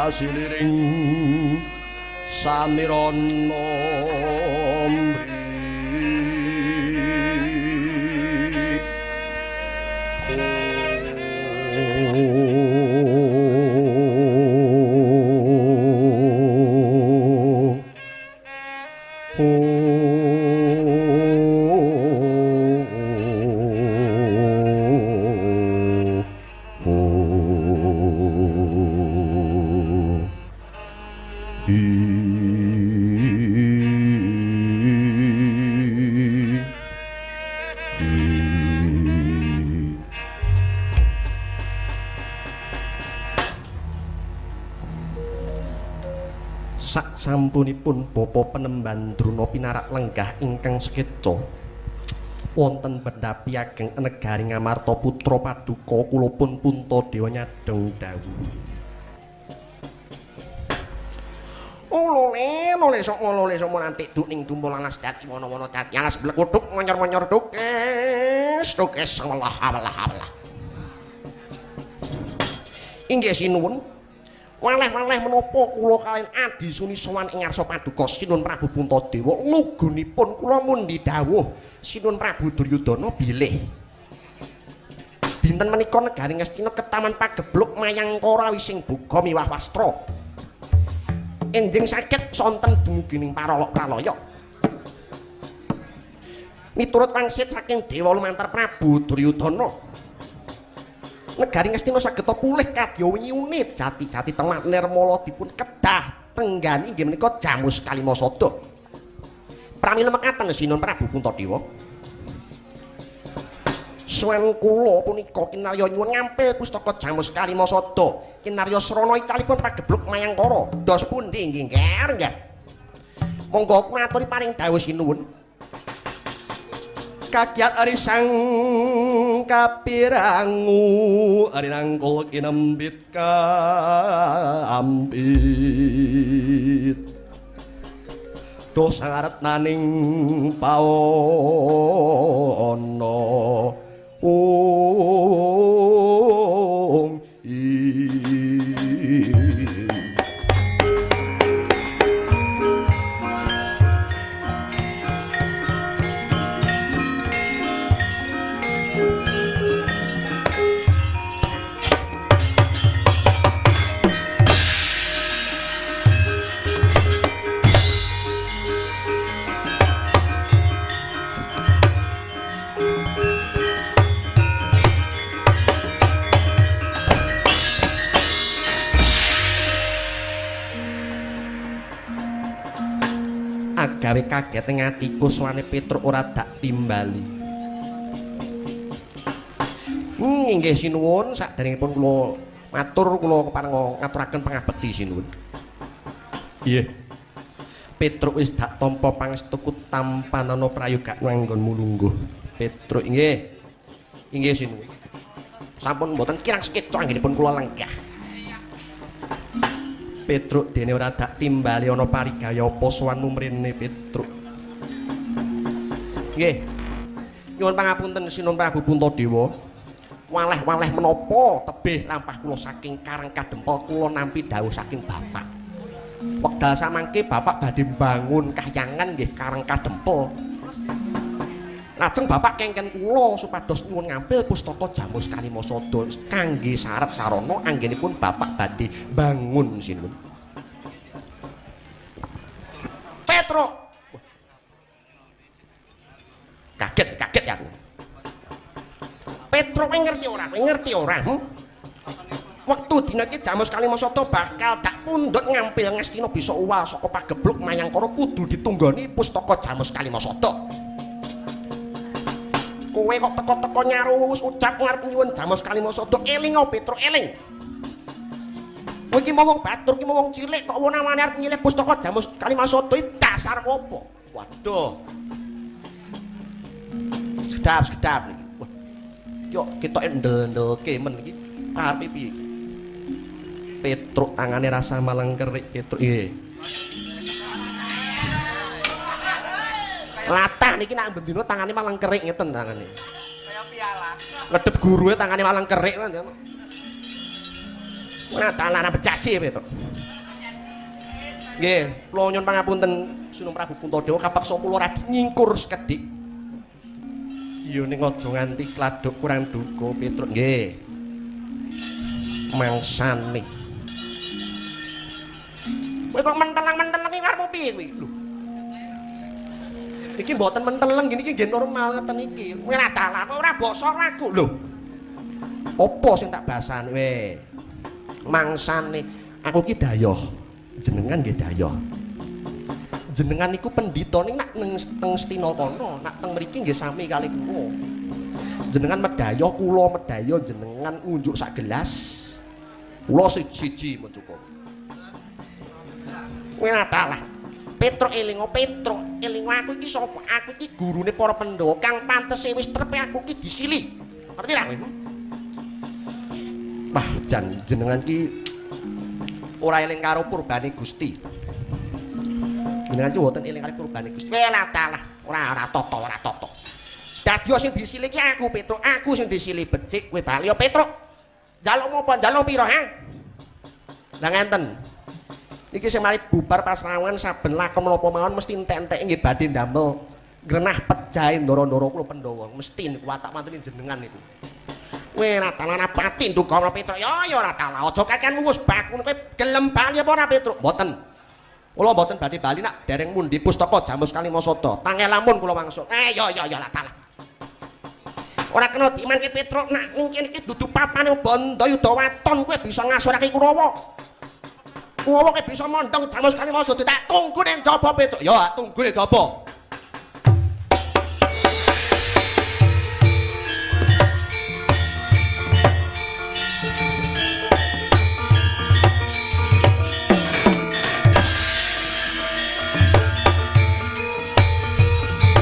Kasiliring samirana Sampunipun bapa penemban Drona pinarak lenggah ingkang sekeca wonten bendapi ageng negari Ngamarta putra paduka kula pun Puntadewa nyadhong dawuh. Olole lole sok olole sok nanti duk ning dumpul alas dadi wana-wana dadi alas blekuduk monyor-monyor dukes dukes welah welah welah. Inggih sinuwun. Waleh-waleh menapa kula kaliyan Adi Suni sowan ing ngarsa paduka Sinuwun Prabu Puntadewa lugunipun kula mundi dawuh Sinuwun Prabu Duryudana bilih dinten menika negari Ngastina ketaman pagebluk Mayangkara wising boga miwah wastra enjing saged sonten dumugi ning paralok pralaya miturut wangsit saking dewa lumantar Prabu Duryudana negari Ngastina sageta pulih kadya wingi jati-jati temat nirmala dipun kedah tenggani inggih menika Jamus Kalimasada. Pramila mekaten Sinuwun Prabu Puntadewa. Suwen kula punika kinarya nyuwun ngampil pustaka Jamus Kalimasada kinarya srana icalipun pagebluk Mayangkara. Dos pundi inggih nger nggih. Monggo kula aturi paring dawuh sinuwun. Kagiat ari sang kapirangu ari nangkul kinembit kampit do sangarep naning pawana ung agawe kaget ing atiku sowane Petruk ora dak timbali. Inggih sinuwun saderengipun kula matur kula kepareng ngaturaken pangabekti sinuwun. Nggih. Petruk wis dak tampa pangestuku tampanana prayoga nganggonmu lungguh. Petruk nggih. Inggih sinuwun. Sampun mboten kirang sekeca anggenipun kula lenggah. Petruk dene ora dak timbali ana parigaya apa sowanmu mrene Petruk. Nggih. Nyuwun pangapunten Sinuwun Prabu Puntadewa. Waleh-waleh menapa tebih lampah kula saking Karang Kadempel kula nampi dawuh saking bapak. Wekdal samangke bapak badhe mbangun kahyangan nggih Karang Kadempel. Lajeng bapak kengken kula supados nyuwun ngampil pustaka Jamus Kalimasada kangge syarat sarana anggenipun bapak badhe bangun sinuwun. Petruk. Kaget, kaget ya aku. Petruk kowe ngerti ora? Kowe ngerti ora? Wektu dina iki Jamus Kalimasada bakal dak pundhut ngampil Ngastina bisa uwal saka pagebluk Mayangkara kudu ditunggoni pustaka Jamus Kalimasada. Kowe kok teko-teko nyaru wis ucap ngarep nyuwun Jamus Kalimasada eling o Petruk eling. Kowe iki mau wong batur iki mau wong cilik kok wona-wani arep nyilih pustaka Jamus Kalimasada iki dasar apa? Waduh. Sekedap sekedap niki. Wah. Yo ketoke ndel-ndelke men iki karepe piye iki? Petruk tangane rasa malengkerik Petruk nggih. Latah niki nak bendina tangane malang kerik ngeten tangane. Kaya piala. Ngedep gurue tangane malang kerik kan. Ora dalan bejaji Petruk. Nggih, kula nyuwun pangapunten Sinuhun Prabu Puntadewa, kapeksa kula radi nyingkur sekedhik. Iya, ning aja nganti kladuk kurang duka, Petruk. Nggih. Mangsane. Kowe kok mentelang-menteleng iki karepmu piye kowe? Lho. Iki mboten menteleng, gini iki nggih normal ngeten iki. Kowe ora dalah, kowe ora basa aku lho. Apa sing tak basane we? Mangsane aku ki dayoh. Jenengan nggih dayoh. Jenengan niku pendhita ning nak neng teng Stina kono, nak teng mriki nggih sami kali kula. Jenengan medayoh, kula medayoh, jenengan ngunjuk sak gelas. Kula siji mun cukup. Kowe ora dalah. Petruk elingo, Petruk elingo, aku iki sapa? Aku iki gurune para Pandhawa kang pantese wis trepe aku iki disili. Ngerti ra kowe? Wah, jan jenengan ki ora eling karo purbane Gusti. Jenengan ki mboten eling karo purbane Gusti. Welah dalah, ora ora tata, ora tata. Dadi sing disili ki aku, Petruk, aku sing disili becik kowe bali ya, Petruk. Njalukmu apa? Njaluk pira, ha? Lah ngenten. Niki sing mari bubar pasrawan saben lakon menapa mawon mesti entek-enteke nggih badhe ndamel ngrenah pejahe ndara-ndara kula Pandhawa. Mesti niku watak mantune jenengan niku. Kowe ora talana pati nduga Petruk. Ya ya ora talah. Aja kakean wus bakun, kowe gelem bali apa ora, Petruk? Mboten. Kula mboten badhe bali nak dereng mundi pustaka Jamus Kalimasada. Tangel lamun kula wangsul. Eh ya ya ya lah talah. Ora kena diimanke, Petruk, nak ning kene iki dudu papane Bandayuda waton kowe bisa ngasorake Kurawa. Kurawa kowe bisa mondong Jamus Kalimasada, tak tunggu ning jaba, Petruk. Ya tunggu ning jaba.